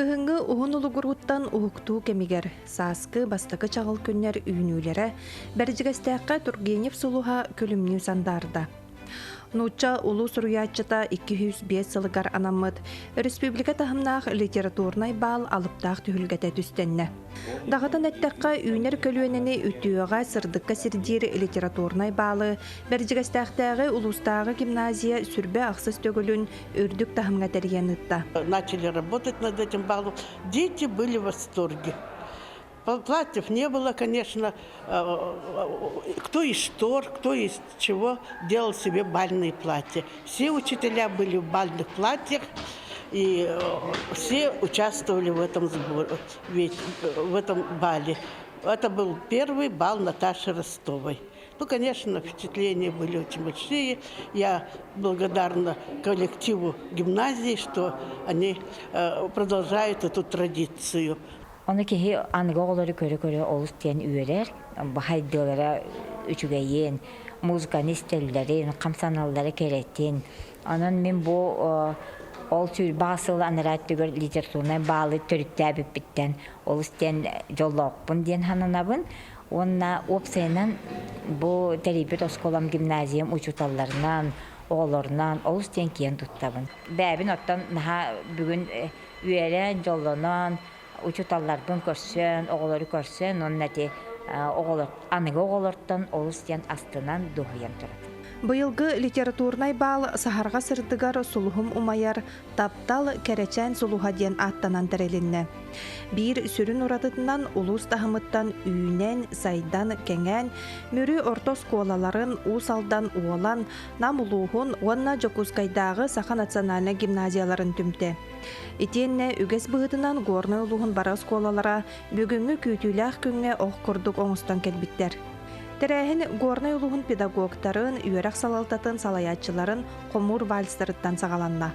Кыһыҥҥы уһун улугурууттан уһуктуу кэмигэр сааскы бастакы чаҕыл күннэр үүнүүлэрэ Бэрдьигэстээххэ Тургенев сулуһа күлүмнүү сандаарда. Нуучча улуу суруйааччыта 205 сылыгар анаммыт республика таһымнаах литературнай баал алыптаах түһүлгэтэ түстэннэ. Даҕатан эттэххэ, үүнэр көлүөнэни үтүөҕэ, сырдыкка сирдиир литературнай баалы Бэрдьигэстээхтээҕи улуустааҕы гимназия сүрбэ ахсыс төгүлүн үрдүк таһымҥа тэрийэн ыытта. Начали работать над этим балом. Дети были в восторге. Платьев не было, конечно, кто из штор, кто из чего делал себе бальные платья. Все учителя были в бальных платьях, и все участвовали в этом сборе, в этом бале. Это был первый бал Наташи Ростовой. Ну, конечно, впечатления были очень большие. Я благодарна коллективу гимназии, что они продолжают эту традицию. Ону киһи аныгы оҕолору көрө-көрө олус диэн үөрэр, баһайдыалара үчүгэйин, музыканы истэллэрин, хамсаналлара кэрэтин. Онон мин бу ол сүүрбэ сыл анараа өттүгэр литературнай баалы төрүттээбиппиттэн олус диэн дьоллоохпун диэн сананабын. Уонна уопсайынан бу тэрийбит оскуолам гимназиям учууталларынан, оҕолорунан олус диэн киэн туттабын. Бэйэбин оттон наһаа бүгүн үөрэн, дьоллонон, учууталларбын көрсөн, оҕолору көрсөн уонна ити оҕолор аныгы оҕолортон олус диэн астынан, дуоһуйан турабын. Быйылгы литературнай баал Саһарҕа сырдыгар сулуһум умайар Таптал кэрэчээн сулуһа диэн ааттанан тэрилиннэ. Биир сүрүн уратытынан улуус таһымыттан үүнэн, сайдан, кэҥээн, Мүрү орто оскуолаларын, Уус Алдан, Уолан, Нам улууһун уонна Дьокуускайдааҕы Саха национальнай гимназияларын түмтэ. Итиэннэ үгэс быһыытынан Горнай улууһун бары оскуолалара бүгүҥҥү күүтүүлээх күҥҥэ ох курдук оҥостон кэлбиттэр. Тэрээһин Горнай улууһун педагогтарын, үөрэх салалтатын салайааччыларын хомуур вальстарыттан саҕаланна.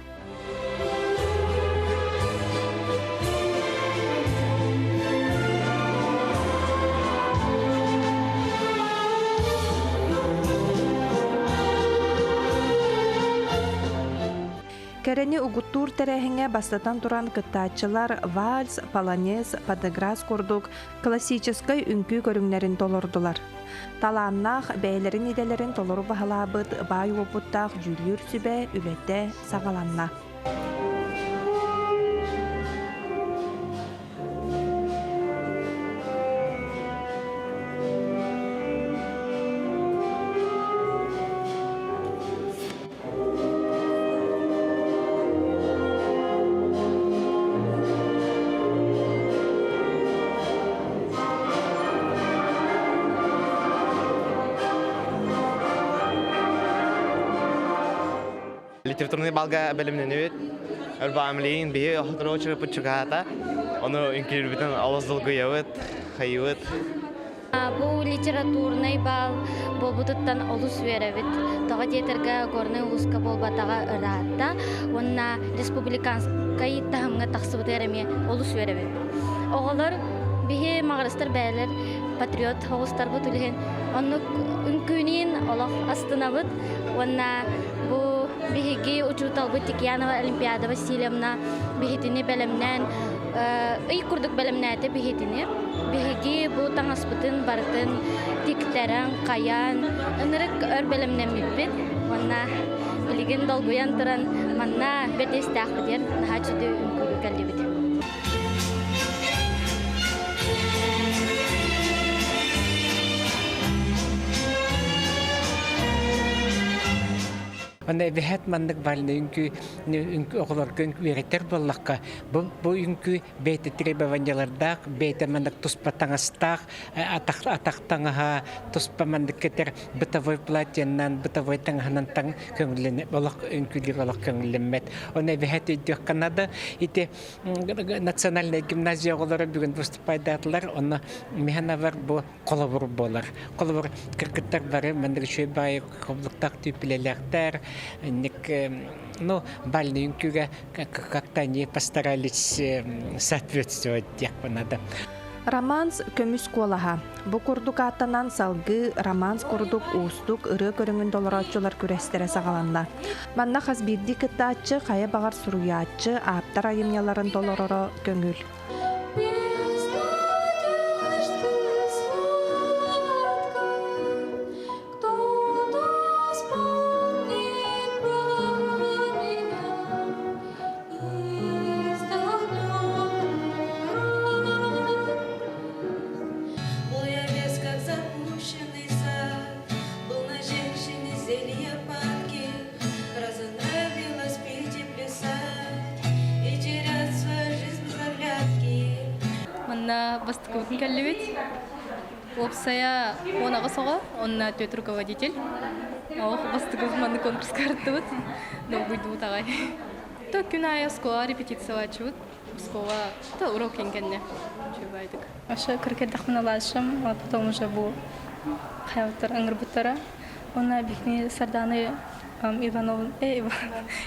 Кэрэни угуттуур тэрээһиҥҥэ бастатан туран кыттааччылар вальс, полонез, падеграс курдук классическай үҥкүү көрүҥнэрин толордулар. Талааннаах, бэйэлэрин идэлэрин толору баһылаабыт баай уопуттаах дьүүллүүр сүбэ үлэтэ саҕаланна. Литературный балга бэлэмнэнибит. Өрбаамлиин биһи охотро чырыпыт чугаһаата. Ону үҥкүүрбүтүн олус долгуйабыт, хайыбыт. Бу литературнай бал буолбутуттан олус үөрэбит. Тоҕо диэтэргэ Горнай улууска буолбатаҕа ыраатта уонна республиканскай таһымҥа тахсыбытыгар эмиэ олус үөрэбит. Оҕолор биһи маҕарыстар бэйэлэр патриот оҕустарбыт үлэһин оннук үҥкүүнүн олох астынабыт уонна бу биһиги учууталбыт Тикьянова Олимпиада Васильевна биһитини бэлэмнээн ый курдук бэлэмнээтэ биһитини. Биһиги бу таҥаспытын барытын тиктэрэн, хайаан, ынырык өр бэлэмнэммиппит. Уонна билигин долгуйан туран манна бэрдиэстээхпитигэр наһаа үчүгэй үҥкүүгү кэллибит. Онно эбэһээт маннык бальнай үҥкүү оҕолорго үөрэтэр буоллахха, бу бу үҥкүү бэйэтэ требованиялардаах, бэйэтэ маннык туспа таҥастаах, атах атах таҥаһа, туспа маннык кэтэр бытовой платьеннан, бытовой таҥаһынан таҥ көҥүллэнэ олох үҥкүүлүүр олох көҥүллэммэт. Ону эбэһээт өйдүөххэ наада. Ити национальнай гимназия оҕолоро бүгүн выступайдаатылар, онно миһанавар бу холобур буолар. Холобур, кыргыттар бары маннык үчүгэй баайы хобулуктаах түүппүлэлээхтэр, инник ну, бальный үҥкүүгэ как-то они постарались соответствовать диэхпин надо. Романс көмүс куолаһа. Бу курдук ааттанан салгыы романс курдук уустук ырыа көрүҥүн толорооччулар күрэстэрэ саҕаланна. Манна хас биирдии кыттааччы хайа баҕар суруйааччы, ааптар айымньыларын толороро көҥүл. Манна бастакыбытын кэллибит. Уопсайа 18 оҕо, онно түөрт руководитель. Ох, бастакыбыт маннык конкурска ырыттыбыт. Долгуйдубут аҕай. То күн аайы оскуола репетициялааччыбыт. Оскуола то урок кэннэ үчүгэйдик. Вообще кыркырдахпын алаашым, а потом уже бу хайабыттар ыңырбыттара. Уонна бихни Сарданы Ивановын, э,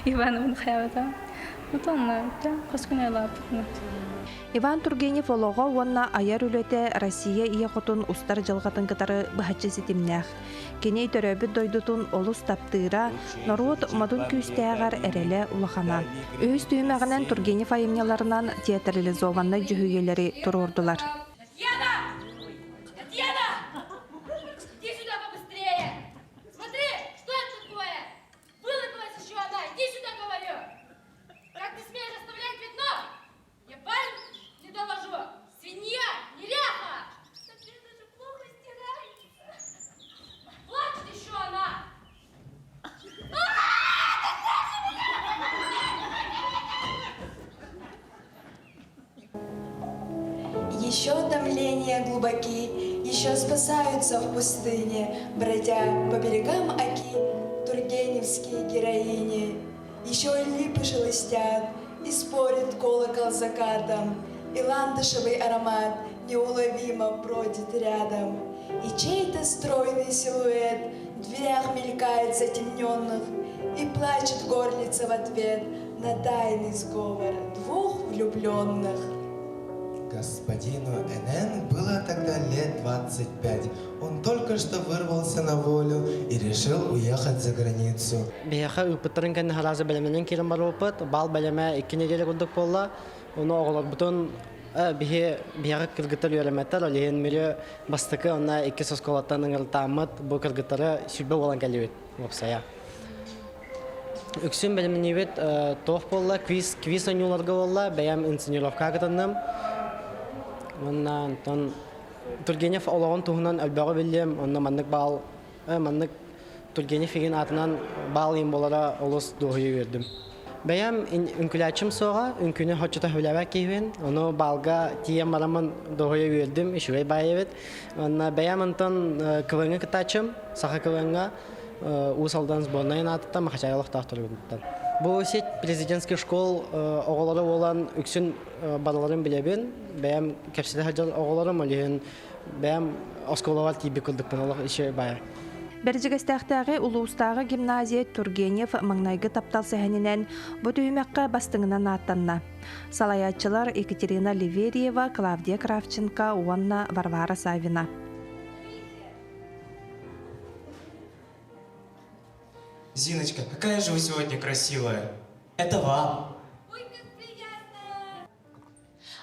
Ивановын хайабыта. Потом хас күн айлааппыт. Иван Тургенев олоҕо уонна айар үлэтэ Россия ийэ хотун устар дьылҕатын кытары быһаччы ситимнээх. Кини төрөөбүт дойдутун олус таптыыра, норуот модун күүстээҕэр эрэлэ улахана. Үһүс түһүмэҕинэн Тургенев айымньыларынан театрализованнай дьүһүйүүлэри туруордулар. Татьяна! Татьяна! Иди сюда побыстрее! Смотри, что это такое? Вылупилась еще она! Иди сюда, говорю! Как ты смеешь оставлять пятно? Я парень не доложу! Свинья! Неряха! Так это же плохо стирается! Плачет еще она! Еще томления глубоки, еще спасаются в пустыне, бродя по берегам Оки, тургеневские героини. Еще и липы шелестят, и спорит колокол закатом, и ландышевый аромат неуловимо бродит рядом. И чей-то стройный силуэт в дверях мелькает затемненных, и плачет горлица в ответ на тайный сговор двух влюбленных. Господину НН было тогда лет 25. Он только что вырвался на волю и решил уехать за границу. Биһиэхэ ыыппыттарын кэннэ сразу бэлэмнэнэн киирэн барбыппыт. Бал бэлэмэ икки неделя курдук буолла. Ону оҕолорбутун биһи биһиэхэ кыргыттар үөрэммэттэр. Ол иһин Мүрү бастакы уонна иккис оскуолаттан ыҥыртааммыт бу кыргыттары 20 буолан кэллибит уопсайа. Үксүн бэлэмниибит туох буолла, квиз, квиз оонньууларга буолла, бэйэм инсценировкаҕа кытынным. Уонна онтон Тургенев олоҕун туһунан элбэҕи биллим, онно маннык баал, маннык Тургенев игин аатынан баал иин буолара олус дуоһуйа үөрдүм. Бэйэм үҥкүлээччим суоҕа, үҥкүүнү хоччото сөбүлээбэт киһибин, ону баалга тиийэн бараммын дуоһуйа үөрдүм, үчүгэй баай эбит. Уонна бэйэм онтон КВН-ҥа кыттааччым, саха КВН-ҥа Уус Алдан сборнайын аатыттан Махачаайы олохтоохторуттан. Бу сеть президентский школ оҕолоро буолан үксүн барыларын билэбин. Бэйэм кэпсэтэ сылдьар оҕолорум, ол иһин бэйэм оскуолабар тиийбит курдукпун олох еще баайа. Бэрдьигэстээхтээҕи улуустааҕы гимназия Тургенев маҥнайгы таптал сэһэнинэн бу түһүмэххэ бастыҥынан ааттанна. Салайааччылар Екатерина Леверьева, Клавдия Кравченко уонна Варвара Савина. Зиночка, какая же вы сегодня красивая. Это вам. Ой, как приятно!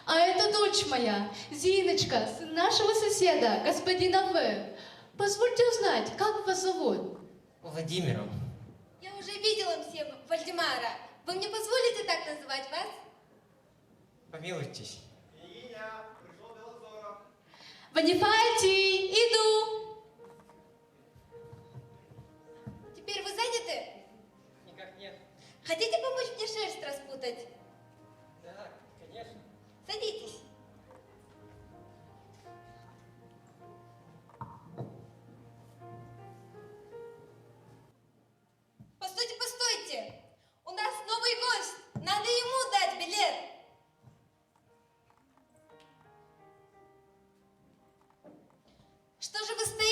А это дочь моя, Зиночка, сын нашего соседа, господина В. Позвольте узнать, как вас зовут? Владимиром. Я уже видела мсье Вальдемара. Вы мне позволите так называть вас? Помилуйтесь. Бонифатий, иду! Теперь вы заняты? Никак нет. Хотите помочь мне шерсть распутать? Да, конечно. Садитесь. Постойте, постойте! У нас новый гость! Надо ему дать билет! Что же вы стоите?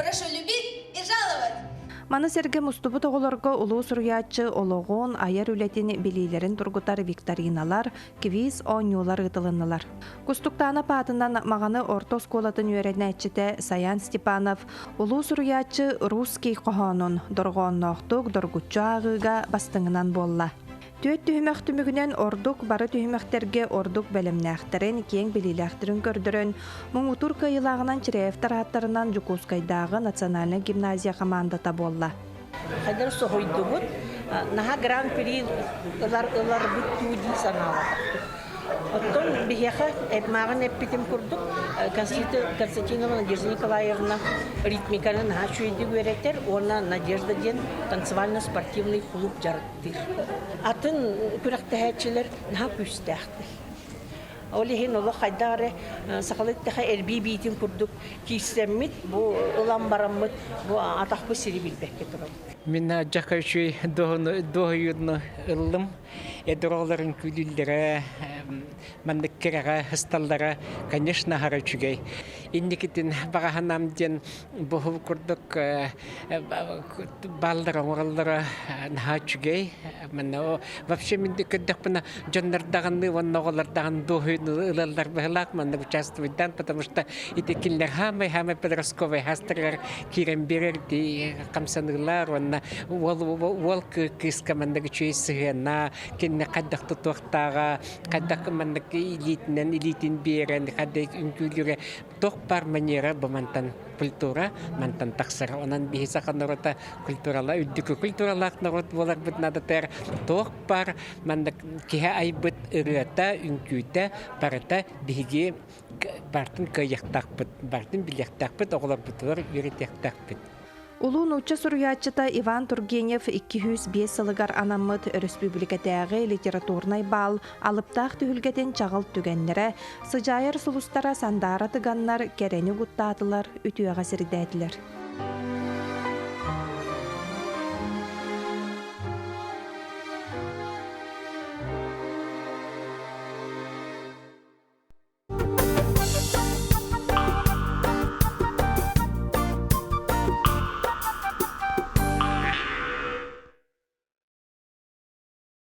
Прошу любить и жаловать! Маны сэргэ мустубут оҕолорго улуу суруйааччы олоҕун, айар үлэтин билиилэрин тургутар викториналар, квиз оонньуулар ыытылыннылар. Кустуктаанап аатынан Маҕаны орто оскуолатын үөрэнээччитэ Саян Степанов улуу суруйааччы русский хоһоонун дорҕоонноохтук доргуччу ааҕыыга бастыҥынан буолла. Түөрт түһүмэх түмүгүнэн ордук бары түһүмэхтэргэ ордук бэлэмнээхтэрин, киэҥ билиилээхтэрин көрдөрөн, муҥутуур кыайыылааҕынан Чиряевтар ааттарынан Дьокуускайдааҕы национальнай гимназия хамаандата буолла. Хайдах соһуйдубут, наһаа гран-при ылар ыларбыт дуу дии санаабатахпыт. Оттон биһиэхэ мааҕын эппитим курдук Константинова Надежда Николаевна ритмиканы наһаа үчүгэйдик үөрэтэр уонна Надежда диэн танцевально-спортивный клуб дьарыктыыр. Атын күрэхтэһээччилэр наһаа күүстээхтэр. Ол иһин олох хайдах эрэ сахалыы эттэхэ эрбии биитин курдук киирсэммит, бу ылан бараммыт, бу атахпыт сири билбэккэ турабыт. Мин дьака үчүгэй дуоһуйууну ыллым. Эдэр оҕолорун күлүүллэрэ, маннык кэрэҕэ ысталлара, конечно, аһара үчүгэй. Инникитин баҕаһанам диэн бу курдук бааллара оҥороллоро наһаа үчүгэй. Манна вообще мин көрдөхпүнэ дьоннордоҕуннуу уонна оҕолордоҕун дуоһуйун ылаллар быһылаах манна участвуйдан, потому что ити кинилэр хаамай-хаамай подростковай хастарыгар киирэн биэрэр дии хамсаныылар уонна уол уол кыыска маннык үчүгэй сыһыанна кинини хайдах тутуохтааҕа хайдах маннык илиитинэн илиитин биэрэн хайдах үҥкүүлүүрэ туох баар манера бу мантан культура мантан тахсар. Онон биһи саха норуота культурала үрдүкү культуралаах норуот буоларбыт наадатыгар туох баар маннык киһи айбыт ырыата, үҥкүүтэ барыта биһиги бартын кыайыахтаахпыт, бартын билиэхтээхпит, оҕолорбутугар үөрэтиэхтээхпит. Улуу нуучча суруйааччыта Иван Тургенев 205 сылыгар анаммыт өрөспүүбүлүкэтээҕи литературнай баал алыптаах түһүлгэтин чаҕыл түгэннэрэ, сыдьаайар сулустара сандаара тыганнар кэрэни угуттаатылар, үтүөҕэ сирдээтилэр.